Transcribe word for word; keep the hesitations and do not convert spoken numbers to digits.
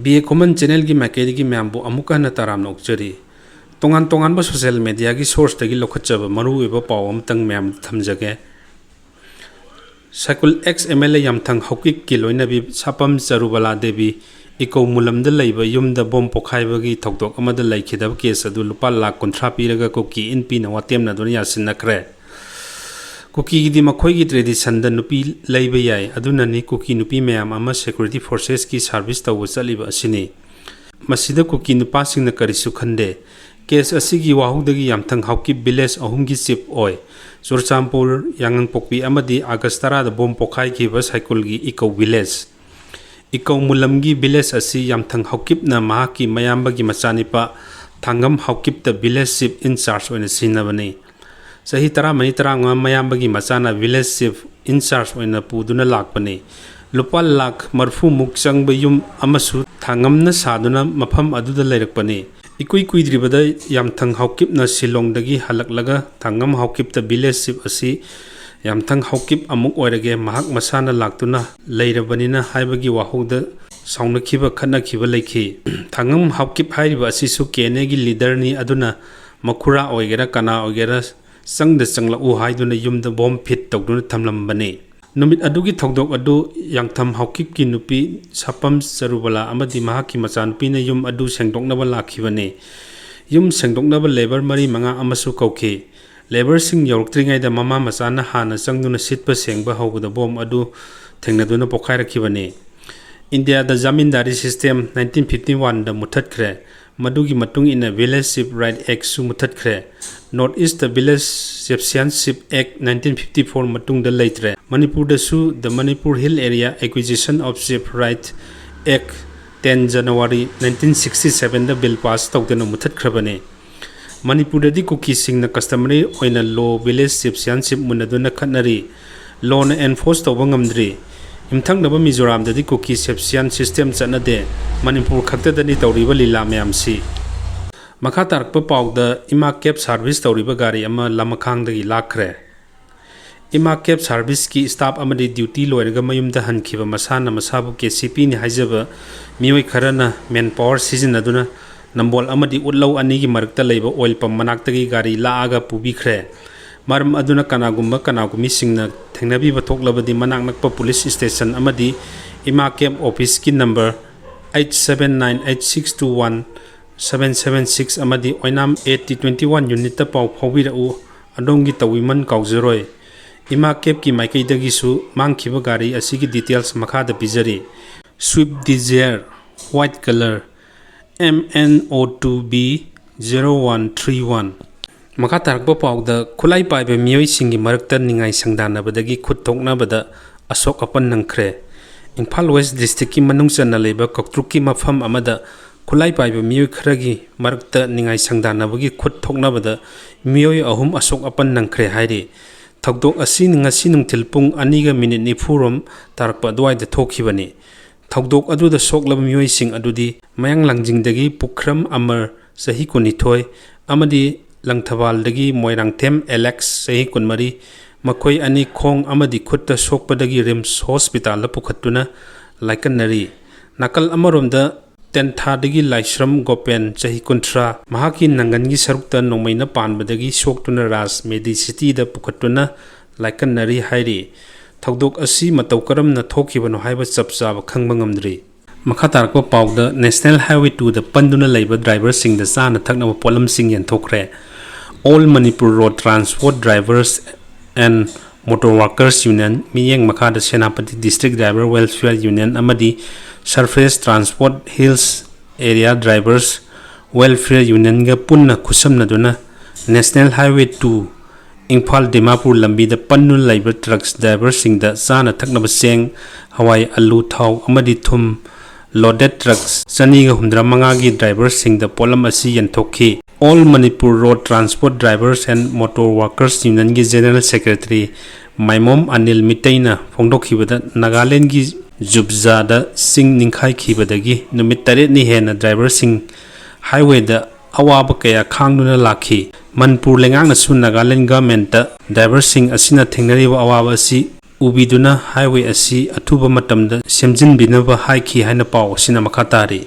B A ꯈꯨꯃꯟ ꯆꯦꯅꯦꯜꯒꯤ ꯃꯥꯏꯀꯩꯗꯒꯤ ꯃꯌꯥꯝꯕꯨ ꯑꯃꯨꯛꯀ ꯍꯟꯅ ꯇꯔꯥꯝꯅ ꯑꯣꯛꯆꯔꯤ꯫ ꯇꯣꯉꯥꯟ ꯇꯣꯉꯥꯟꯕ ꯁꯣꯁꯦꯜ ꯃꯦꯗꯤꯌꯥꯒꯤ ꯁꯣꯔꯁꯇꯒꯤ ꯂꯧꯈꯠꯆꯕ ꯃꯔꯨꯑꯣꯏꯕ ꯄꯥꯎ ꯑꯃꯇꯪ ꯃꯌꯥꯝꯗ ꯊꯝꯖꯒꯦ꯫ ꯁꯥꯏꯀꯨꯜ ꯑꯦꯛꯁ ꯑꯦꯝ ꯑꯦꯜ ꯑꯦ ꯌꯥꯝꯊꯪ ꯍꯧꯀꯤꯛꯀꯤ ꯂꯣꯏꯅꯕꯤ ꯁꯥꯄꯝ ꯆꯔꯨꯕꯂꯥ ꯗꯦꯕꯤ ꯏꯀꯧ ꯃꯨꯂꯝꯗ ꯂꯩꯕ ꯌꯨꯝꯗ ꯕꯣꯝ ꯄꯣꯈꯥꯏꯕꯒꯤ ꯊꯧꯗꯣꯛ ꯑꯃꯗ ꯂꯩꯈꯤꯗꯕ ꯀꯦꯁ ꯑꯗꯨ ꯂꯨꯄꯥ ꯂꯥꯈ ꯀꯨꯟꯊ꯭ꯔꯥ ꯄꯤꯔꯒ ꯀꯨꯀꯤ ꯏꯟ ꯄꯤꯅ ꯋꯥꯇꯦꯝꯅꯗꯨꯅ ꯌꯥꯁꯤꯟꯅꯈ꯭ꯔꯦ꯫ ꯀꯨꯀꯤꯒꯤꯗꯤ ꯃꯈꯣꯏꯒꯤ ꯇ꯭ꯔꯦꯗꯤꯁꯟꯗ ꯅꯨꯄꯤ ꯂꯩꯕ ꯌꯥꯏ, ꯑꯗꯨꯅꯅꯤ ꯀꯨꯀꯤ ꯅꯨꯄꯤ ꯃꯌꯥꯝ ꯑꯃ ꯁꯦꯀ꯭ꯌꯨꯔꯤꯇꯤ ꯐꯣꯔꯁꯦꯁꯀꯤ ꯁꯥꯔꯚꯤꯁ ꯇꯧꯕ ꯆꯠꯂꯤꯕ ꯑꯁꯤꯅꯤ꯫ ꯃꯁꯤꯗ ꯀꯨꯀꯤ ꯅꯨꯄꯥꯁꯤꯡꯅ ꯀꯔꯤꯁꯨ ꯈꯟꯗꯦ꯫ ꯀꯦꯁ ꯑꯁꯤꯒꯤ ꯋꯥꯍꯧꯗꯒꯤ ꯌꯥꯝꯊꯪ ꯍꯥꯎꯀꯤꯞ ꯚꯤꯂꯦꯖ ꯑꯍꯨꯝꯒꯤ ꯆꯤꯐ ꯑꯣꯏ, ꯆꯨꯔꯆꯥꯟꯄꯨꯔ, ꯌꯥꯉꯪꯄꯣꯛꯄꯤ ꯑꯃꯗꯤ ꯑꯥꯒꯁ ꯇꯔꯥꯗ ꯕꯣꯝ ꯄꯣꯈꯥꯏꯈꯤꯕ ꯁꯥꯏꯀꯨꯜꯒꯤ ꯏꯀꯧ ꯚꯤꯂꯦꯖ꯫ ꯏꯀꯧ ꯃꯨꯂꯝꯒꯤ ꯚꯤꯂꯦꯖ ꯑꯁꯤ ꯌꯥꯝꯊꯪ ꯍꯥꯎꯀꯤꯞꯅ ꯃꯍꯥꯛꯀꯤ ꯃꯌꯥꯝꯕꯒꯤ ꯃꯆꯥꯅꯤꯄꯥ ꯊꯥꯡꯒꯝ ꯍꯥꯎꯀꯤꯞꯇ ꯚꯤꯂꯦꯖ ꯆꯤꯐ ꯏꯟ ꯆꯥꯔꯖ ꯑꯣꯏꯅ ꯁꯤꯖꯤꯟꯅꯕꯅꯤ꯫ ꯆꯍꯤ ꯇꯔꯥꯃꯔꯤ ꯇꯔꯥꯃꯉꯥ ꯃꯌꯥꯝꯕꯒꯤ ꯃꯆꯥꯅ ꯚꯤꯂꯦꯖ ꯆꯤꯐ ꯏꯟ ꯆꯥꯔꯖ ꯑꯣꯏꯅ ꯄꯨꯗꯨꯅ ꯂꯥꯛꯄꯅꯤ꯫ ꯂꯨꯄꯥ ꯂꯥꯈ ꯃꯔꯤꯐꯨꯃꯨꯛ ꯆꯪꯕ ꯌꯨꯝ ꯑꯃꯁꯨ ꯊꯥꯡꯉꯝꯅ ꯁꯥꯗꯨꯅ ꯃꯐꯝ ꯑꯗꯨꯗ ꯂꯩꯔꯛꯄꯅꯤ꯫ ꯏꯀꯨꯏ ꯀꯨꯏꯗ꯭ꯔꯤꯕꯗ ꯌꯥꯝꯊꯪ ꯍꯥꯎꯀꯤꯞꯅ ꯁꯤꯂꯣꯡꯗꯒꯤ ꯍꯜꯂꯛꯂꯒ ꯊꯥꯡꯉꯝ ꯍꯥꯎꯀꯤꯞꯇ ꯚꯤꯂꯦꯖ ꯆꯤꯐ ꯑꯁꯤ ꯌꯥꯝꯊꯪ ꯍꯥꯎꯀꯤꯞ ꯑꯃꯨꯛ ꯑꯣꯏꯔꯒꯦ, ꯃꯍꯥꯛ ꯃꯁꯥꯅ ꯂꯥꯛꯇꯨꯅ ꯂꯩꯔꯕꯅꯤꯅ ꯍꯥꯏꯕꯒꯤ ꯋꯥꯍꯧꯗ ꯁꯥꯎꯅꯈꯤꯕ, ꯈꯠꯅꯈꯤꯕ ꯂꯩꯈꯤ꯫ ꯊꯥꯡꯉꯝ ꯍꯥꯎꯀꯤꯞ ꯍꯥꯏꯔꯤꯕ ꯑꯁꯤꯁꯨ ꯀꯦ ꯑꯦꯟ ꯑꯦꯒꯤ ꯂꯤꯗꯔꯅꯤ, ꯑꯗꯨꯅ ꯃꯈꯨꯔꯥ ꯑꯣꯏꯒꯦꯔꯥ ꯀꯅꯥ ꯑꯣꯏꯒꯦꯔꯥ ꯆꯪꯗ ꯆꯪꯂꯛꯎ ꯍꯥꯏꯗꯨꯅ ꯌꯨꯝꯗ ꯕꯣꯝ ꯐꯤꯠ ꯇꯧꯗꯨꯅ ꯊꯝꯂꯝꯕꯅꯤ꯫ ꯅꯨꯃꯤꯠ ꯑꯗꯨꯒꯤ ꯊꯧꯗꯣꯛ ꯑꯗꯨ ꯌꯥꯡꯊꯝ ꯍꯥꯎꯀꯤꯞꯀꯤ ꯅꯨꯄꯤ ꯁꯥꯄꯝ ꯆꯔꯨꯕꯂꯥ ꯑꯃꯗꯤ ꯃꯍꯥꯛꯀꯤ ꯃꯆꯥꯅꯨꯄꯤꯅ ꯌꯨꯝ ꯑꯗꯨ ꯁꯦꯡꯗꯣꯛꯅꯕ ꯂꯥꯛꯈꯤꯕꯅꯤ꯫ ꯌꯨꯝ ꯁꯦꯡꯗꯣꯛꯅꯕ ꯂꯦꯕꯔ ꯃꯔꯤ ꯃꯉꯥ ꯑꯃꯁꯨ ꯀꯧꯈꯤ꯫ ꯂꯦꯕꯔꯁꯤꯡ ꯌꯧꯔꯛꯇ꯭ꯔꯤꯉꯩꯗ ꯃꯃꯥ ꯃꯆꯥꯅ ꯍꯥꯟꯅ ꯆꯪꯗꯨꯅ ꯁꯤꯠꯄ ꯁꯦꯡꯕ ꯍꯧꯕꯗ ꯕꯣꯝ ꯑꯗꯨ ꯊꯦꯡꯅꯗꯨꯅ ꯄꯣꯈꯥꯏꯔꯛꯈꯤꯕꯅꯤ꯫ ꯏꯟꯗꯤꯌꯥꯗ ꯖꯥꯃꯤꯟꯗꯥꯔꯤ ꯁꯤꯁꯇꯦꯝ ꯅꯥꯏꯟꯇꯤꯟ ꯐꯤꯐꯇꯤ ꯋꯥꯟꯗ ꯃꯨꯠꯊꯠꯈ꯭ꯔꯦ꯫ ꯃꯗꯨꯒꯤ ꯃꯇꯨꯡ ꯏꯟꯅ ꯚꯤꯂꯦꯖ ꯆꯤꯐ ꯔꯥꯏꯠ ꯑꯦꯛꯁꯨ ꯃꯨꯠꯊꯠꯈ꯭ꯔꯦ꯫ ꯅꯣꯔꯠ ꯏꯁꯇ ꯚꯤꯂꯦꯖ ꯆꯤꯐꯁꯤꯌꯥꯟꯁꯤꯞ ꯑꯦꯛ ꯅꯥꯏꯟꯇꯤꯟ ꯐꯤꯐꯇꯤ ꯐꯣꯔ ꯃꯇꯨꯡꯗ ꯂꯩꯇ꯭ꯔꯦ꯫ ꯃꯅꯤꯄꯨꯔꯗꯁꯨ The Manipur Hill Area Acquisition of Chief Right Act ten January nineteen sixty sevenꯗ ꯕꯤꯜ ꯄꯥꯁ ꯇꯧꯗꯨꯅ ꯃꯨꯠꯊꯠꯈ꯭ꯔꯕꯅꯤ꯫ ꯃꯅꯤꯄꯨꯔꯗꯗꯤ ꯀꯨꯀꯤꯁꯤꯡꯅ ꯀꯁꯇꯃꯔꯤ ꯑꯣꯏꯅ ꯂꯣ ꯚꯤꯂꯦꯖ ꯆꯤꯐꯁꯤꯌꯥꯟꯁꯤꯞ ꯃꯨꯟꯅꯗꯨꯅ ꯈꯠꯅꯔꯤ꯫ ꯂꯣꯅ ꯑꯦꯟꯐꯣꯔꯁ ꯇꯧꯕ ꯉꯝꯗ꯭ꯔꯤ꯫ ꯌꯨꯝꯊꯪꯅꯕ ꯃꯤꯖꯣꯔꯥꯝꯗꯗꯤ ꯀꯨꯀꯤ ꯆꯤꯐꯁꯤꯌꯥꯟ ꯁꯤꯁꯇꯦꯝ ꯆꯠꯅꯗꯦ꯫ ꯃꯅꯤꯄꯨꯔ ꯈꯛꯇꯗꯅꯤ ꯇꯧꯔꯤꯕ ꯂꯤꯂꯥ ꯃꯌꯥꯝꯁꯤ꯫ ꯃꯈꯥ ꯇꯥꯔꯛꯄ ꯄꯥꯎꯗ ꯏꯃꯥ ꯀꯦꯕ ꯁꯥꯔꯚꯤꯁ ꯇꯧꯔꯤꯕ ꯒꯥꯔꯤ ꯑꯃ ꯂꯃꯈꯥꯡꯗꯒꯤ ꯂꯥꯛꯈ꯭ꯔꯦ꯫ ꯏꯃꯥ ꯀꯦꯕ ꯁꯥꯔꯚꯤꯁꯀꯤ ꯁ꯭ꯇꯥꯐ ꯑꯃꯗꯤ ꯗ꯭ꯌꯨꯇꯤ ꯂꯣꯏꯔꯒ ꯃꯌꯨꯝꯗ ꯍꯟꯈꯤꯕ ꯃꯁꯥꯅ ꯃꯁꯥꯕꯨ ꯀꯦ ꯁꯤ ꯄꯤꯅꯤ ꯍꯥꯏꯖꯕ ꯃꯤꯑꯣꯏ ꯈꯔꯅ ꯃꯦꯟ ꯄꯥꯋꯔ ꯁꯤꯖꯤꯟꯅꯗꯨꯅ ꯅꯝꯕꯣꯜ ꯑꯃꯗꯤ ꯎꯠꯂꯧ ꯑꯅꯤꯒꯤ ꯃꯔꯛꯇ ꯂꯩꯕ ꯑꯣꯏꯜ ꯄꯝ ꯃꯅꯥꯛꯇꯒꯤ ꯒꯥꯔꯤ ꯂꯥꯛꯑꯒ ꯄꯨꯕꯤꯈ꯭ꯔꯦ꯫ ꯃꯔꯝ ꯑꯗꯨꯅ ꯀꯅꯥꯒꯨꯝꯕ ꯀꯅꯥꯒꯨꯝꯕꯤꯁꯤꯡꯅ ꯊꯦꯡꯅꯕꯤꯕ ꯊꯣꯛꯂꯕꯗꯤ ꯃꯅꯥꯛ ꯅꯛꯄ ꯄꯨꯂꯤꯁ ꯁ꯭ꯇꯦꯁꯟ ꯑꯃꯗꯤ ꯏꯃꯥ ꯀꯦꯕ ꯑꯣꯐꯤꯁꯀꯤ number eight seven nine eight six two one seven seven six ꯑꯃꯗꯤ ꯑꯣꯏꯅꯥꯝ eighty twenty one ꯌꯨꯅꯤꯠꯇ ꯄꯥꯎ ꯐꯥꯎꯕꯤꯔꯛꯎ꯫ ꯑꯗꯣꯝꯒꯤ ꯇꯧꯕꯤꯃꯜ ꯀꯥꯎꯖꯔꯣꯏ꯫ ꯏꯃꯥ ꯀꯦꯕꯀꯤ ꯃꯥꯏꯀꯩꯗꯒꯤꯁꯨ ꯃꯥꯡꯈꯤꯕ ꯒꯥꯔꯤ ꯑꯁꯤꯒꯤ ꯗꯤꯇꯦꯜꯁ ꯃꯈꯥꯗ ꯄꯤꯖꯔꯤ꯫ Swift Dzire, white color, M N O two B zero one three one꯫ ꯃꯈꯥ ꯇꯥꯔꯛꯄ ꯄꯥꯎꯗ ꯈꯨꯠꯂꯥꯏ ꯄꯥꯏꯕ ꯃꯤꯑꯣꯏꯁꯤꯡꯒꯤ ꯃꯔꯛꯇ ꯅꯤꯡꯉꯥꯏ ꯁꯪꯗꯥꯟꯅꯕꯗꯒꯤ ꯈꯨꯠ ꯊꯣꯛꯅꯕꯗ ꯑꯁꯣꯛ ꯑꯄꯟ ꯅꯪꯈ꯭ꯔꯦ꯫ ꯏꯝꯐꯥꯜ ꯋꯦꯁ ꯗꯤꯁꯇ꯭ꯔꯤꯛꯀꯤ ꯃꯅꯨꯡ ꯆꯟꯅ ꯂꯩꯕ ꯀꯧꯇ꯭ꯔꯨꯛꯀꯤ ꯃꯐꯝ ꯑꯃꯗ ꯈꯨꯠꯂꯥꯏ ꯄꯥꯏꯕ ꯃꯤꯑꯣꯏ ꯈꯔꯒꯤ ꯃꯔꯛꯇ ꯅꯤꯡꯉꯥꯏ ꯁꯪꯗꯥꯟꯅꯕꯒꯤ ꯈꯨꯠ ꯊꯣꯛꯅꯕꯗ ꯃꯤꯑꯣꯏ ꯑꯍꯨꯝ ꯑꯁꯣꯛ ꯑꯄꯟ ꯅꯪꯈ꯭ꯔꯦ ꯍꯥꯏꯔꯤ꯫ ꯊꯧꯗꯣꯛ ꯑꯁꯤ ꯉꯁꯤ ꯅꯨꯡꯊꯤꯜ ꯄꯨꯡ ꯑꯅꯤꯒ ꯃꯤꯅꯤꯠ ꯅꯤꯐꯨ ꯔꯣꯝ ꯇꯥꯔꯛꯄ ꯑꯗꯨꯋꯥꯏꯗ ꯊꯣꯛꯈꯤꯕꯅꯤ꯫ ꯊꯧꯗꯣꯛ ꯑꯗꯨꯗ ꯁꯣꯛꯂꯕ ꯃꯤꯑꯣꯏꯁꯤꯡ ꯑꯗꯨꯗꯤ ꯃꯌꯥꯡ ꯂꯥꯡꯖꯤꯡꯗꯒꯤ ꯄꯨꯈ꯭ꯔꯝ ꯑꯃꯔ, ꯆꯍꯤ ꯀꯨꯟꯅꯤꯊꯣꯏ, ꯑꯃꯗꯤ ꯂꯪꯊꯕꯥꯜꯗꯒꯤ ꯃꯣꯏꯔꯥꯡꯊꯦꯝ ꯑꯦꯂꯦꯛꯁ, ꯆꯍꯤ ꯀꯨꯟꯃꯔꯤ, ꯃꯈꯣꯏ ꯑꯅꯤ ꯈꯣꯡ ꯑꯃꯗꯤ ꯈꯨꯠꯇ ꯁꯣꯛꯄꯗꯒꯤ ꯔꯤꯝꯁ ꯍꯣꯁꯄꯤꯇꯥꯜꯗ ꯄꯨꯈꯠꯇꯨꯅ ꯂꯥꯏꯀꯠꯅꯔꯤ꯫ ꯅꯥꯀꯜ ꯑꯃꯔꯣꯝꯗ ꯇꯦꯟꯊꯥꯗꯒꯤ ꯂꯥꯏꯁ꯭ꯔꯝ ꯒꯣꯄꯦꯟ, ꯆꯍꯤ ꯀꯨꯟꯊ꯭ꯔꯥ, ꯃꯍꯥꯛꯀꯤ ꯅꯪꯒꯟꯒꯤ ꯁꯔꯨꯛꯇ ꯅꯣꯡꯃꯩꯅ ꯄꯥꯟꯕꯗꯒꯤ ꯁꯣꯛꯇꯨꯅ ꯔꯥꯖ ꯃꯦꯗꯤꯁꯤꯇꯤꯗ ꯄꯨꯈꯠꯇꯨꯅ ꯂꯥꯏꯀꯠꯅꯔꯤ ꯍꯥꯏꯔꯤ꯫ ꯊꯧꯗꯣꯛ ꯑꯁꯤ ꯃꯇꯧ ꯀꯔꯝꯅ ꯊꯣꯛꯈꯤꯕꯅꯣ ꯍꯥꯏꯕ ꯆꯞ ꯆꯥꯕ ꯈꯪꯕ ꯉꯝꯗ꯭ꯔꯤ꯫ ꯃꯈꯥ ꯇꯥꯔꯛꯄ ꯄꯥꯎꯗ, ꯅꯦꯁꯅꯦꯜ ꯍꯥꯏꯋꯦ ꯇꯨꯗ ꯄꯟꯗꯨꯅ ꯂꯩꯕ ꯗ꯭ꯔꯥꯏꯚꯔꯁꯤꯡꯗ ꯆꯥꯅ ꯊꯛꯅꯕ ꯄꯣꯠꯂꯝꯁꯤꯡ ꯌꯦꯟꯊꯣꯛꯈ꯭ꯔꯦ꯫ All Manipur Road Transport Drivers and Motor Workers Union ꯃꯤꯠꯌꯦꯡ ꯃꯈꯥꯗ Senapati District Driver Welfare Union ꯑꯃꯗꯤ Surface Transport Hills Area Drivers Welfare Unionꯒ ꯄꯨꯟꯅ ꯈꯨꯠꯁꯝꯅꯗꯨꯅ national highway two Imphal Dimapur ꯂꯝꯕꯤꯗ ꯄꯟꯗꯨꯅ ꯂꯩꯕ ꯇ꯭ꯔꯛꯁ ꯗ꯭ꯔꯥꯏꯚꯔꯁꯤꯡꯗ ꯆꯥꯅ ꯊꯛꯅꯕ ꯆꯦꯡ, ꯍꯋꯥꯏ, ꯑꯂꯨ, ꯊꯥꯎ ꯑꯃꯗꯤ ꯊꯨꯝ loaded trucks ꯆꯅꯤꯒ ꯍꯨꯝꯗ꯭ꯔꯥ ꯃꯉꯥꯒꯤ ꯗ꯭ꯔꯥꯏꯚꯔꯁꯤꯡꯗ ꯄꯣꯠꯂꯝ ꯑꯁꯤ ꯌꯦꯟꯊꯣꯛꯈꯤ꯫ All Manipur Road Transport Drivers and Motor Workers Unionꯒꯤ General Secretary ꯃꯥꯏꯃꯣꯝ Anil ꯃꯤꯇꯩꯅ ꯐꯣꯡꯗꯣꯛꯈꯤꯕꯗ, ꯅꯥꯒꯥꯂꯦꯟꯒꯤ ꯖꯨꯕꯖꯥꯗ ꯆꯤꯡ ꯅꯤꯡꯈꯥꯏꯈꯤꯕꯗꯒꯤ ꯅꯨꯃꯤꯠ ꯇꯔꯦꯠꯅꯤ ꯍꯦꯟꯅ ꯗ꯭ꯔꯥꯏꯚꯔꯁꯤꯡ ꯍꯥꯏꯋꯦꯗ ꯑꯋꯥꯕ ꯀꯌꯥ ꯈꯥꯡꯗꯨꯅ ꯂꯥꯛꯈꯤ꯫ ꯃꯅꯤꯄꯨꯔ ꯂꯩꯉꯥꯛꯅꯁꯨ ꯅꯥꯒꯥꯂꯦꯟ ꯒꯚꯔꯟꯃꯦꯟꯠꯇ ꯗ꯭ꯔꯥꯏꯚꯔꯁꯤꯡ ꯑꯁꯤꯅ ꯊꯦꯡꯅꯔꯤꯕ ꯑꯋꯥꯕ ꯑꯁꯤ ꯎꯕꯤꯗꯨꯅ ꯍꯥꯏꯋꯦ ꯑꯁꯤ ꯑꯊꯨꯕ ꯃꯇꯝꯗ ꯁꯦꯝꯖꯤꯟꯕꯤꯅꯕ ꯍꯥꯏꯈꯤ ꯍꯥꯏꯅ ꯄꯥꯎ ꯑꯁꯤꯅ ꯃꯈꯥ ꯇꯥꯔꯤ꯫